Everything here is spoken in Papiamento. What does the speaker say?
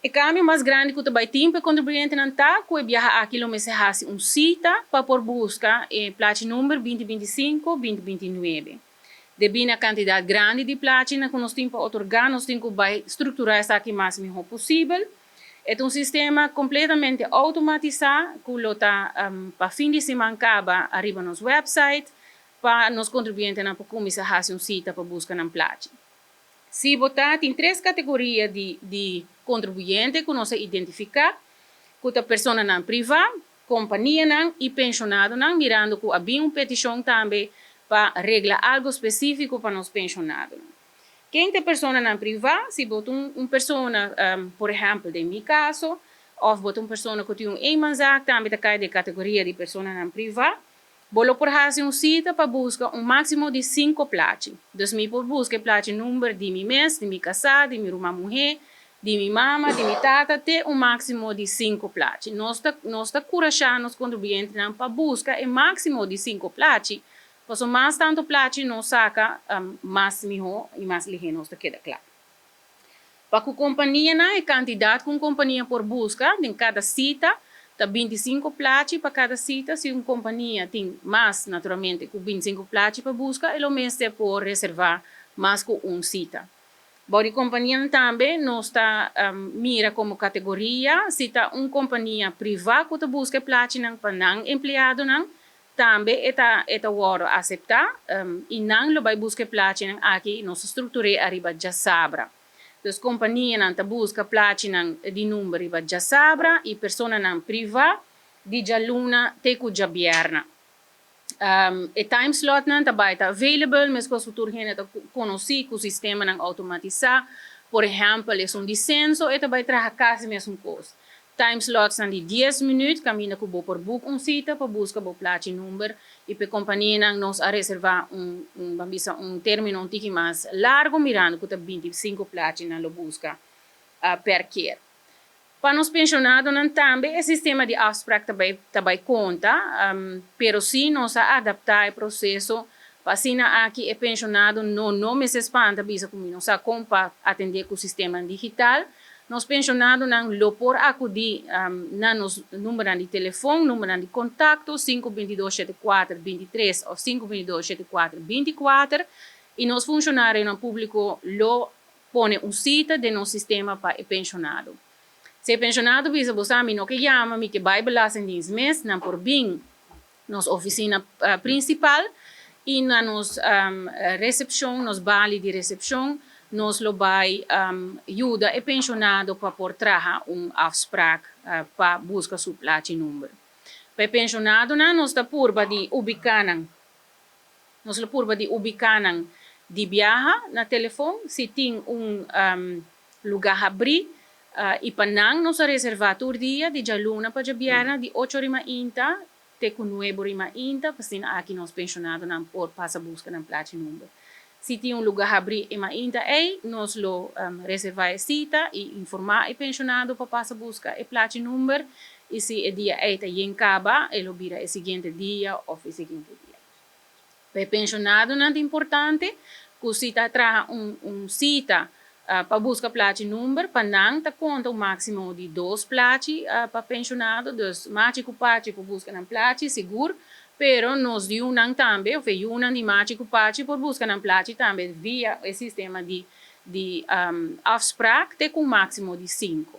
E kambio mas grandi ku ta bai tin pa e kontribuyentenan ta ku e biaha aki lo mester hasi un sita pa por buska e plachi number 2025, 2029. Debí na kantidat grandi di plachinan ku nos tin pa otorgá, nos tin ku bai strukturá esaki mas mihó posibel. E ta un sistema kompletamente outomatisá ku lo ta pa fin di siman kaba ariba nos wèpsait pa nos kontribuyentenan por kuminsá hasi un sita pa buska nan plachi. Si bo ta tin tres kategoria di di kontribuyente ku nos a identifiká, ku ta personanan privá, kompanianan i penshonadonan, mirando ku a bin un petishon tambe pa regla algu spesífiko pa nos penshonadonan. Ken ta e personanan privá? Si bo ta un un persona, por ehèmpel den mi kaso, òf bo ta un persona ku tin un eenmanszaak tambe ta kai den e kategoria di personanan privá. Bo lo por hasi un sita pa buska un máksimo di sinku plachi. Dus mi por buska e plachi number di mi mes, di mi kasá, di mi ruman muhé, di mi mama, di mi tata, te un máksimo di sinku plachi. Nos ta nos ta kurashá nos kontribuyentenan pa buska e máksimo di sinku plachi, pasobra mas tantu plachi nos saka, mas mihó i mas lihé nos ta keda kla. Pa ku kompanianan, e kantidat ku un kompania por buska den kada sita ta 25 plachi pa kada sita. Si un kompania tin mas, naturalmente, ku 25 plachi pa buska, e lo mester por reservá mas ku un sita. Bou di kompanianan tambe nos ta mira komo kategoria si ta un kompania privá ku ta buska e plachinan pa nan empleadonan, tambe e ta e ta wòrdu aseptá i nan lo bai buska e plachinan aki i nos ta struktur'é ariba djasabra. Dus kompanianan ta buska plachinan di number riba djasabra i personanan privá di djaluna te ku djabièrna. E time slotnan ta bai ta available meskos ku tur hende ta konosí ku sistemanan outomatisá. Por ehèmpel esun di senso e ta bai traha kasi mesun kos. Time slotsnan di 10 minüt kaminda ku bo por book un sita pa buska bo plachi number i p'e kompanianan nos a reservá un un ban bisa un término un tiki mas largu mirando ku ta 25 plachinan lo buska per keer. Pa nos penshonadonan tambe e sistema di afsprak ta bai ta bai konta, pero sí nos a adaptá e proseso pa asina aki e penshonado no no mester spanta bisa ku mi no sa kon pa atendé ku sistemanan digital. Nos penshonadonan lo por akudí na nos numbernan di telefon, numbernan di kontakto, 5 22 74 23 òf 5 22 74 24, i nos funshonarionan públiko lo pone un sita den nos sistema pa e penshonado. Si e penshonado bisa: "Bo sa, mi no ke yama, mi ke bai Belastingdienst mes", nan por bin nos ofisina prinsipal i na nos resepshon, nos bali di resepshon, nos lo bai yuda e penshonado pa por traha un afspraak pa buska su plachi number. Pa e penshonadonan nos ta purba di ubiká nan. Nos lo purba di ubiká nan di biaha na telefon si tin un lugá habrí i pa nan nos a reservá tur dia di djaluna pa djabièrnè di 8 or mainta te ku 9 or mainta, pa asina aki nos penshonadonan por pasa buska nan plachi number. Si tin un lugá habrí e mainta ei, nos lo reservá e sita i informá e penshonado pa pasa buska e plachi number, i si e dia ei ta yen kaba, e lo bira e siguiente dia òf e siguiente dia. Pa e penshonadonan ta importante ku si ta traha un sita pa buska plachi number, pa nan ta konta un máksimo di dos plachi pa penshonado, dus machi ku pachi por buska nan plachi sigur, pero nos yunan tambe, òf e yunan di machi ku pachi por buska nan plachi tambe via e sistema di afspraak te ku un máksimo di sinku.